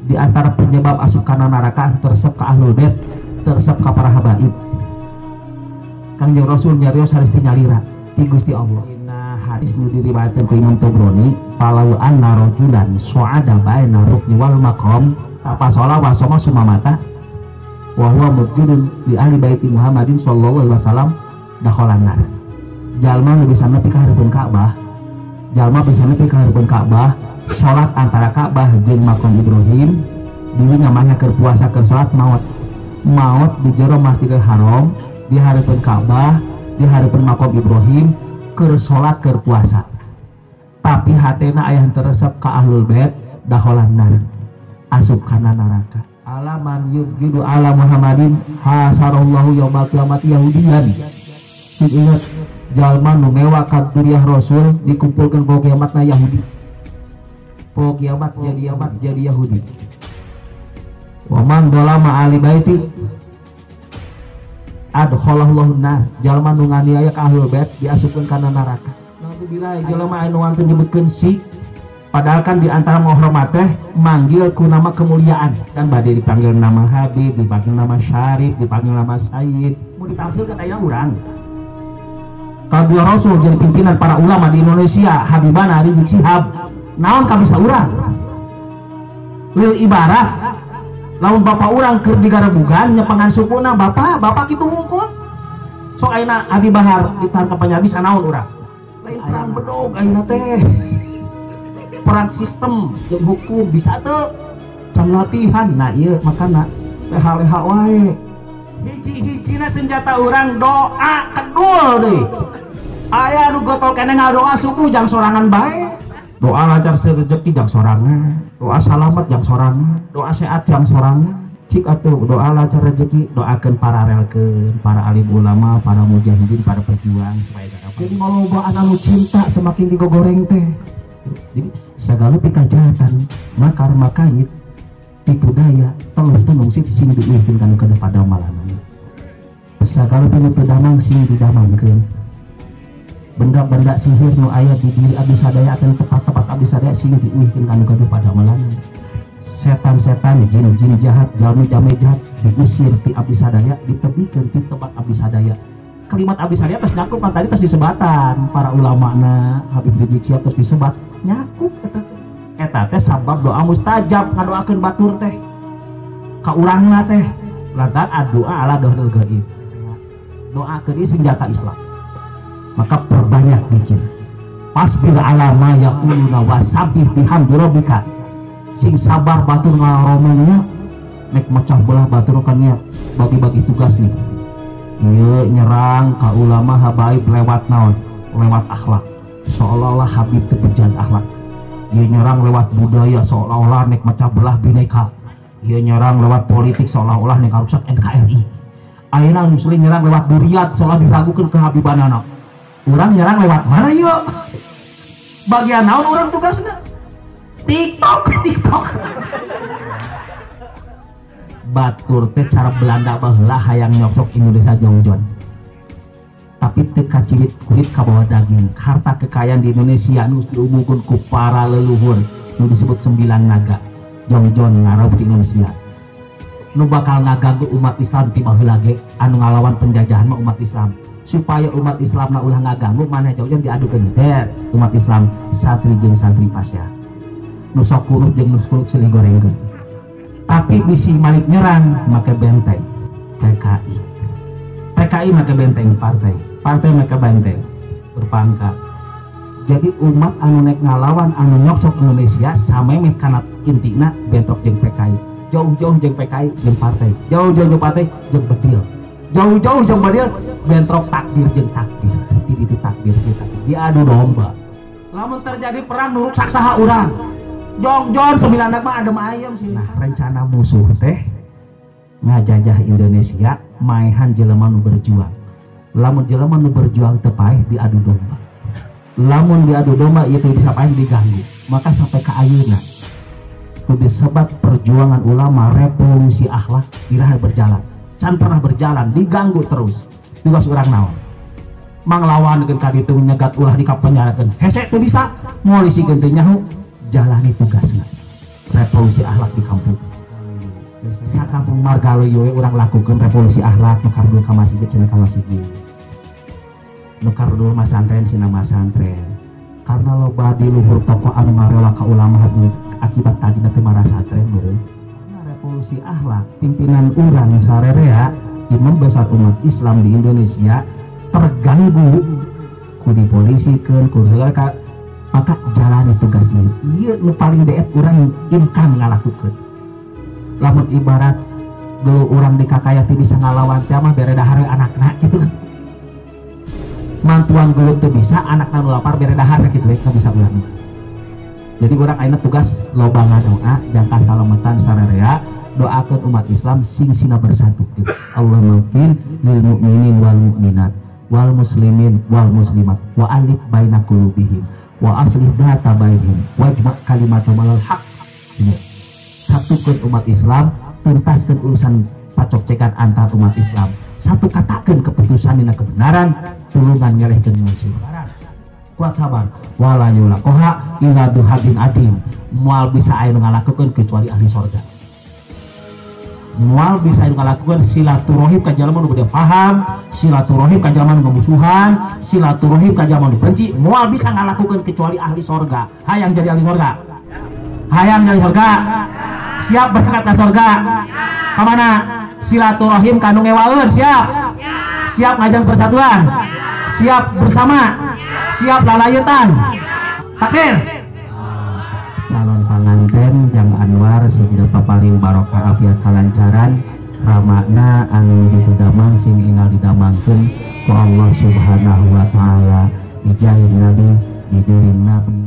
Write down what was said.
Di antara penyebab asup kana neraka teresep ka ahlul bait, teresep ka para habaib. Kangjeng Rasul nyarios harus nyalira ti Gusti Allah. Dina hadis nu diriwayatkeun ku Imam Tabrani, falau anna rajulan su'ada baina rukni wal maqam tapasola wa soma sumamata wa huwa mubghidun li ahli baiti Muhammadin sallallahu alaihi wasallam dakhalan nar. Jalma nu bisa nepi ka hareupeun Ka'bah, jalma bisa nepi ka hareupeun Ka'bah, salat antara Ka'bah jeung makam Ibrahim, dirinya mana keur puasa keur salat maot. Maot di jero Masjidil Haram, di hareupeun Ka'bah, di hareupeun makam Ibrahim, keur salat keur puasa. Tapi hatena aya henteu resep ka ahlul bait, dakhalan nar. Asup kana neraka. Alaman yuzgidu ala Muhammadin hasarallahu yaumal qiyamati yahudiyan. Sing ingat jalma nu mewa ka duriah Rasul dikumpulkeun poe kiamatna Yahudi. Poe kiamat jadi Yahudi. Wa man dzalama ahli baiti adkhalallahu nar. Jalma nu nganiaya ka ahlul bait diasupkeun kana neraka. Naudzubillah jalma anu wantun nyebutkeun si, padahal kan di antara menghormat teh manggil ku nama kemuliaan. Kan bade dipanggil nama Habib, dipanggil nama Syarif, dipanggil nama Sayyid. Mau ditafsirkan aya urang. Kalau dua Rasul jadi pimpinan para ulama di Indonesia, Habibana Rizik Sihab, naon kabisa urang? Lil ibarat, lamun bapak urang keur digarebugan nyepengan sukuna bapak, bapak kitu hungkul. Sok ayeuna Abi Bahar ditangkap penyabis naon urang? Lain perang bedog ayeuna teh. Perang sistem jeung hukum bisa teu? Can latihan, nah ieu makana leha-leha wae. Hiji-hijina senjata urang doa kedul deui. Aya nu gotol keneh ngadoa subuh jang sorangan bae. Doa lancar rezeki jang sorangan, doa salamet jang sorangan, doa sehat jang sorangan. Cik atuh doa lancar rezeki doakeun pararelkeun para alim ulama, para mujahidin, para pejuang supaya gak. Jadi maloba anu cinta semakin digogoreng teh. Jadi sagala pikajahatan, makar makait, tipu daya, teluh tenung sip sing diuihkeun kanu kana padamalanana. Sagala pinu teu damang sing didamangkeun. Benda-benda sihir nu aya di diri abdi sadaya atau tempat-tempat abdi sadaya sing diuihkeun kanu kana padamalanana. Setan-setan, jin-jin jahat, jalmi-jalmi jahat diusir ti abdi sadaya, ditebikeun ti tempat abdi sadaya. Kalimat abdi sadaya terus nyakup kan tadi terus disebatan para ulamana Habib Rizik Sihab terus disebat nyakup eta teh. Eta teh sabab doa mustajab ngadoakeun batur teh ka urangna teh lantaran doa ala dohul gaib. Doakeun ieu senjata Islam. Maka perbanyak zikir. Fasbir ala ma yaquluna wasabbih bihamdi rabbika. Sing sabar batur ngaromongnya nek mecah belah batur kan nya bagi-bagi tugas nih. Ieu nyerang ka ulama habaib lewat naon? Lewat akhlak. Seolah-olah Habib teu bejat akhlak. Ieu nyerang lewat budaya seolah-olah nek mecah belah bineka. Ieu nyerang lewat politik seolah-olah nek rusak NKRI. Ayeuna muslim nyerang lewat duriat seolah diragukeun kehabibanana. Urang nyerang lewat mana ieu? Bagian naon urang tugasna? TikTok, TikTok. Batur teh cara Belanda baheula hayang nyocok Indonesia jongjon. Tapi teu kaciwit kulit kabawa daging. Harta kekayaan di Indonesia nu diumumkeun ku para leluhur nu disebut 9 naga. Jongjon ngarep di Indonesia. Nu bakal ngaganggu umat Islam ti baheula ge anu ngalawan penjajahan mah umat Islam. Supaya umat Islam na ulah ngaganggu maneh jongjon diadukeun der umat Islam santri jeung santri pasya. Nu sok kurut jeung nu kurut silih gorengkeun. Tapi bisi malik nyerang make benteng PKI. PKI make benteng partai, partai make benteng berpangkat. Jadi umat anu nek ngalawan anu nyokcok Indonesia samemeh kana intina bentrok jeung PKI. Jauh-jauh jeung PKI jeung partai, jauh-jauh jeung partai jeung bedil. Jauh-jauh jeung bedil bentrok takdir jeung takdir. Di ditu takdir jeung takdir diadu domba. Lamun terjadi perang nu ruksak saha urang? Jongjon 9 mah adem ayam sih. Nah, rencana musuh teh ngajajah Indonesia maehan jelema nu berjuang. Lamun jelema nu berjuang teu paeh diadu domba. Lamun diadu domba ieu teh bisa paeh diganggu. Maka sampai ka ayeuna nu disebat perjuangan ulama revolusi akhlak iraha berjalan. Can pernah berjalan, diganggu terus. Tugas urang naon? Manglawan keun ka ditu nyegat ulah dikapenjarakeun. Hese teu bisa, molisikeun teu nyaho. Jalani tugasna. Revolusi akhlak di kampung. Sakampung Margaluyu we urang lakukeun revolusi akhlak, nu kardul ka masjid cenah ka masjid. Nu kardul masantren cenah masantren. Karena loba di luhur tokoh anu ngarewa ka ulama akibat tadina teu marasantren meureun. Karena revolusi akhlak pimpinan urang sarerea imam besar umat Islam di Indonesia terganggu ku dipolisikeun ku segala, maka jalani tugas ini. Ieu nu paling deet urang imkan ngalakukeun. Lamun ibarat dulu urang di Kakaya teu bisa ngalawan teh mah bere dahar we anakna kitu kan. Mantuan gelut teu bisa, anakna nu lapar bere dahar sakitu we bisa urang. Jadi urang ayeuna tugas loba ngadoa jangka salametan sarerea, doakeun umat Islam sing sina bersatu gitu. Allahumma fil lil mu'minin wal mu'minat wal muslimin wal muslimat wa alif baina qulubihim wa aslih data bainihim wajma' kalimatahum alal haq. Satukeun umat Islam, tuntaskeun urusan pacokcekan antar umat Islam, satu katakeun keputusan dina kebenaran, tulungan ngelehkeun musuh. Kuat sabar, wala yulaqoha illa duhadin adim. Moal bisa aya nu ngalakukeun kecuali ahli sorga. Moal bisa aya nu ngalakukeun silaturahim ka jalma nu beda paham, silaturahim ka jalma nu ngamusuhan, silaturahim ka jalma nu benci, moal bisa ngalakukeun kecuali ahli sorga. Hayang jadi ahli sorga. Hayang jadi sorga. Siap berangkat ke sorga. Kamana? Silaturahim ka nu ngewaeun, siap. Siap ngajang persatuan. Siap bersama. Siap lalayetan. Takbir. Calon panganten Jang Anwar sing paparing barokah afiat kalancaran, ramakna anu diteu damang sing enggal didamangkeun ku Allah Subhanahu wa taala, dijahin nabi, didirin nabi.